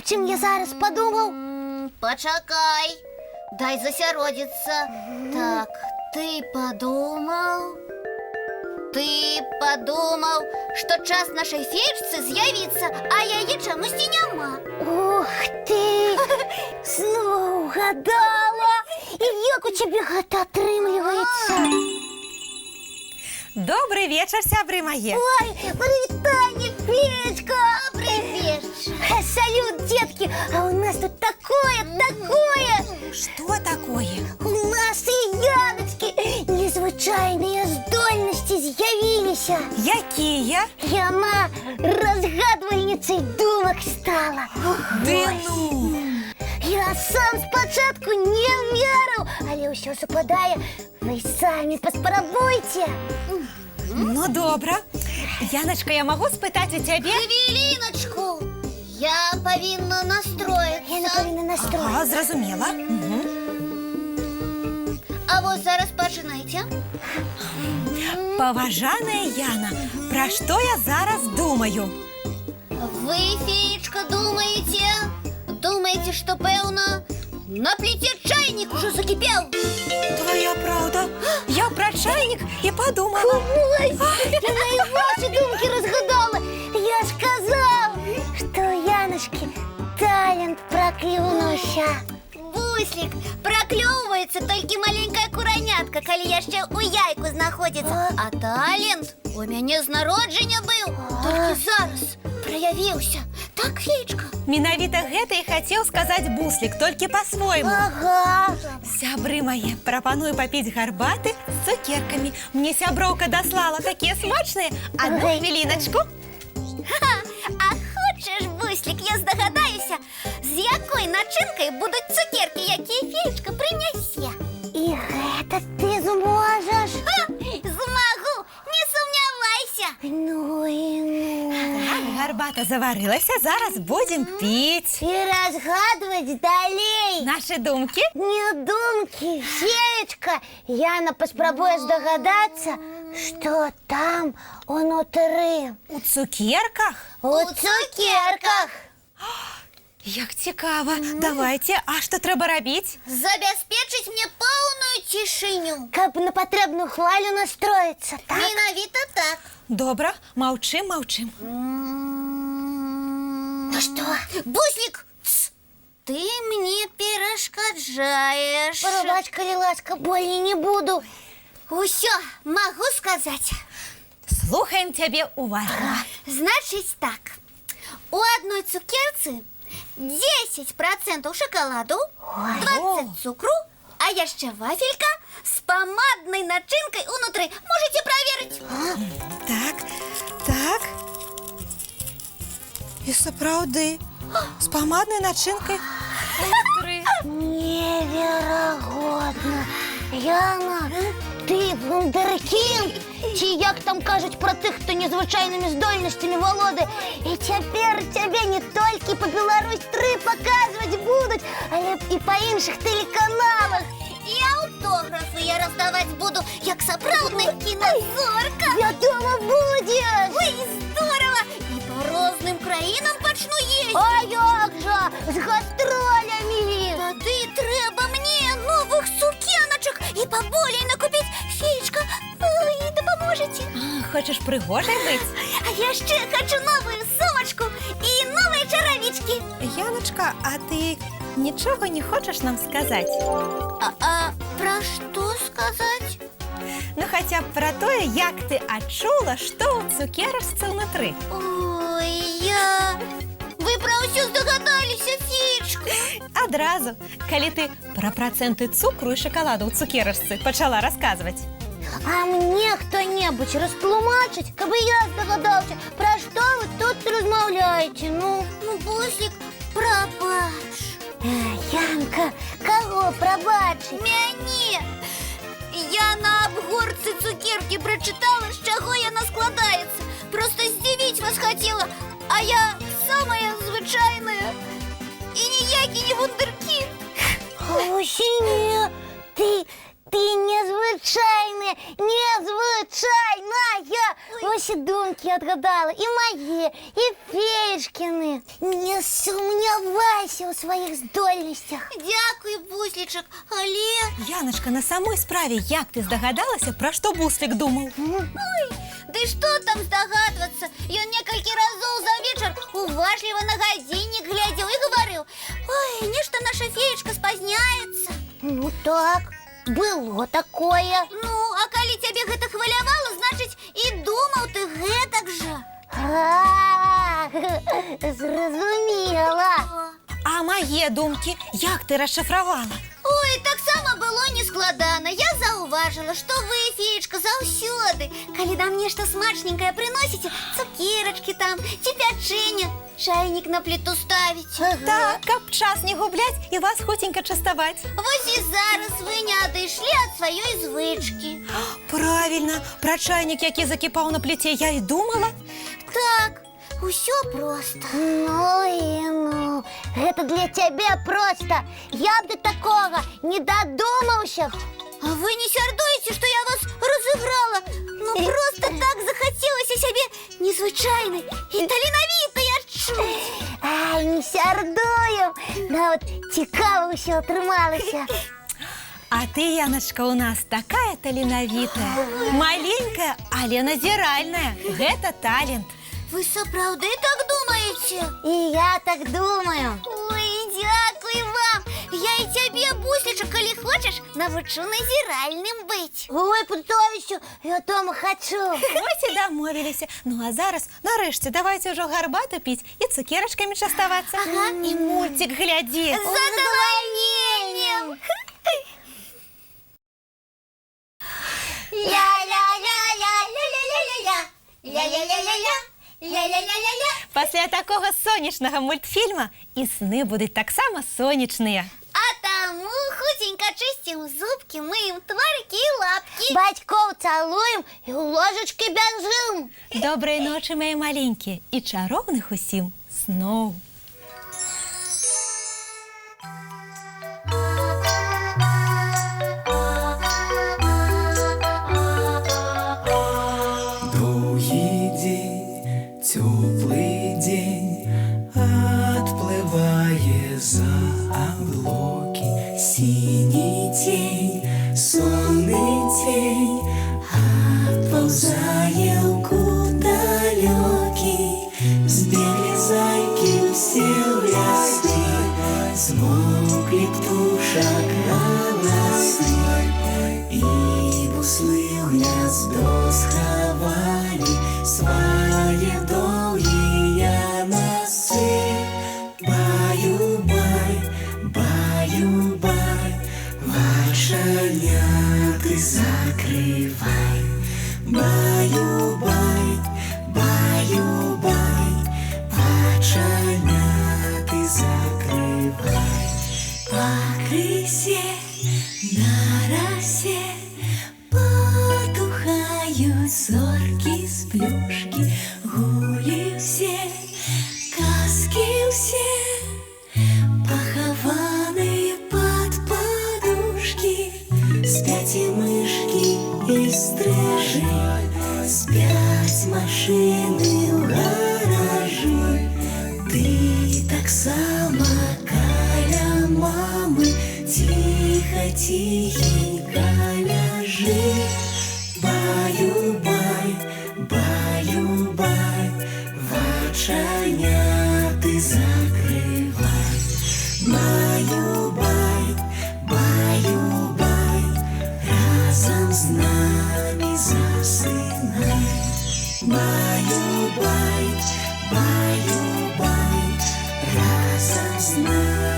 чым я зараз падумаў? Пачакай, дай засяродзіцца. Так, ты падумаў. Ты падумаў, што час нашай феечцы з'явіцца, а яе чамусьці няма. Ух ты! Зноў угадала! І як у цябе гэта атрымліваецца? Добры вечар, сябры мае. Ой, прывітанне, феечка! Добры вечар. Салют, дзеткі! А у нас тут такое, такое! Што такое? У нашай Яначкі незвычайныя здольнасці з'явіліся. Якія? Яна разгадвальніцай думак стала. Ды ну! Я сам спачатку не верыў, але ўсё супадае. Вы самі паспрабуйце. Ну, добра. Яначка, я магу спытаць у цябе? Хвіліначку. Я павінна настроіцца. Яна павінна настроіцца. А, зразумела. Угу. А вось зараз пачынайце. Паважаная Яна, пра што я зараз думаю? Вы, феечка, думаеце? Думаеце, што, пэўна, на пліце чайнік ужо закіпеў? Твая праўда. Я пра чайнік і падумала. Ой, яна і вашы думкі разгадала. Я ж казаў, што ў Яначкі талент праклюнуўся. Буслік, праклёўваецца толькі маленькая куранятка, калі яшчэ ў яйку знаходзіцца. А талент у мяне з народжання быў, толькі зараз праявіўся. Так, феечка? Менавіта гэта і хацеў сказаць Буслік, толькі па-свойму. Ага. Сябры мае, прапаную папіць гарбаты з цукеркамі. Мне сяброўка даслала, такія смачныя. Адну Ой. хвіліначку. Ха, а хочаш, Буслік, я здагадаюся, з якой начынкай будуць цукеркі, якія феечка прынясе? І гэта ты зможаш? Ха, змагу, не сумнявайся. Ну і ну. Так, гарбата заварылася, зараз будзем піць. І разгадваць далей. Нашы думкі? Не думкі, феечка. Яна паспрабуе здагадацца, што там унутры. У цукерках? У цукерках. Як цікава. Давайце, а што трэба рабіць? Забяспечыць мне поўную цішыню. Каб на патрэбную хвалю настроіцца, так? Менавіта так. Добра, маўчым, маўчым. Ну што? Буслік, цс, ты мне перашкаджаеш. Прабач, калі ласка, болей не буду. Усё, магу сказаць. Слухаем цябе уважна. Значыць так. У адной цукерцы 10% шакаладу, 20 цукру, а яшчэ вафелька з памаднай начынкай унутры. Можаце праверыць. Так. І сапраўды, з памаднай начынкай унутры. Неверагодна. Яна, ты вундэркінд! Ці як там кажуць пра тых, хто незвычайнымі здольнасцямі валодае. І цяпер цябе не толькі па Беларусь 3 паказваць будуць, але і па іншых тэлеканалах. І аўтографы я раздаваць буду, як сапраўдная кіназорка. Вядома, будзеш! Ой, здорава! І па розным краінам пачну ездзіць. А як жа? З гастролямі! Тады трэба мне новых сукеначак і паболей накупіць. Феечка, ой, дапаможаце? А, хочаш прыгожай быць? А яшчэ хачу новую сумачку і новыя чаравічкі. Яначка, а ты нічога не хочаш нам сказаць? А пра што сказаць? Ну, хаця б пра тое, як ты адчула, што ў цукерачцы ўнутры. Ой, я. Вы пра ўсё здагадаліся, феечка. Адразу, калі ты пра працэнты цукру і шакаладу ў цукерачцы пачала расказваць. А мне хто-небудзь растлумачыць, каб і я здагадаўся, пра што вы тут размаўляеце, ну? Ну, Буслік, прабач. Янка, каго прабачыць? Мяне! Я на абгортцы цукеркі прачытала, з чаго яна складаецца. Проста здзівіць вас хацела, а я самая звычайная. І ніякі не вундэркінд. Вось і не. Ты незвычайная, незвычайная. усе думкі адгадала, і мае, і Феечкіны. Не сумнявайся ў сваіх здольнасцях. Дзякуй, Буслічак, але. Яначка, на самой справе, як ты здагадалася, пра што Буслік думаў? Ой, ды што там здагадвацца? Ён некалькі разоў за вечар уважліва на гадзіннік глядзеў і гаварыў: «Ой, нешта наша Феечка спазняецца». Ну так, было такое. Ну, а калі цябе гэта хвалявала, значыць, і думаў ты гэтак жа. А, зразумела. А мае думкі, як ты расшыфравала? Ой, таксама было нескладана. Я заўважыла, што вы, Феечка, заўсёды, калі нам нешта смачненькае прыносіце, цукерачкі там ці пячэнне, чайнік на пліту ставіце. Так, каб час не губляць і вас хуценька частаваць. Вось і зараз вы не адышлі ад сваёй звычкі. Правільна, пра чайнік, які закіпаў на пліце, я і думала. Так, усё проста. Ну і ну, гэта для цябе проста. Я б да такога не дадумаўся. А вы не сярдуеце, што я вас разыграла? Ну проста так захацелася сябе незвычайнай і таленавітай адчуць. Ай, не сярдуем. Нават цікава ўсё атрымалася. А ты, Яначка, у нас такая таленавітая. Маленькая, але назіральная. Гэта талент. Вы сапраўды так думаеце? І я так думаю. Ой, дзякуй вам. Я і цябе, Буслічак, калі хочаш, навучу назіральным быць. Ой, пытаюся, я дома хачу. Вось і дамовіліся. Ну а зараз, нарэшце, давайце ўжо гарбату піць і цукерачкамі частавацца. Ага. І мульцік глядзець. З задавальненнем. Ля-ля-ля-ля-ля-ля-ля-ля. Ля-ля-ля-ля-ля. Ля-ля-ля-ля-ля. Пасля такога сонечнага мультфільма і сны будуць таксама сонечныя. А таму хуценька чысцім зубкі, мыем тварыкі і лапкі. Бацькоў цалуем і ў ложачкі бяжым. Добрай ночы, мае маленькія, і чароўных усім сноў. Доўгі дзень, цёплы дзень адплывае за аблокі. Сіні цень, сонны цень адпаўзае ў кут далёкі. Збеглі зайкі ўсе ў лясы, змоўклі птушак галасы. І буслы ў гняздо схавалі свае доўгія насы. Баю-бай, баю-бай, вачаняты закрывай. Баю-бай, баю-бай, вачаняты закрывай. Пакрысе на расе потухаюць зоркі сплюшкі, гулі ўсе, казкі ўсе, пахаваныя пад падушкі. Спяць і мышкі, і стрыжы, спяць машыны ў гаражы. Ты таксама каля мамы ціха, ціхенька ляжы. Баю-бай, баю-бай, вачаняты закрывай. Баю-бай, баю-бай, разам з намі засынай. Баю-бай, баю-бай, разам з намі.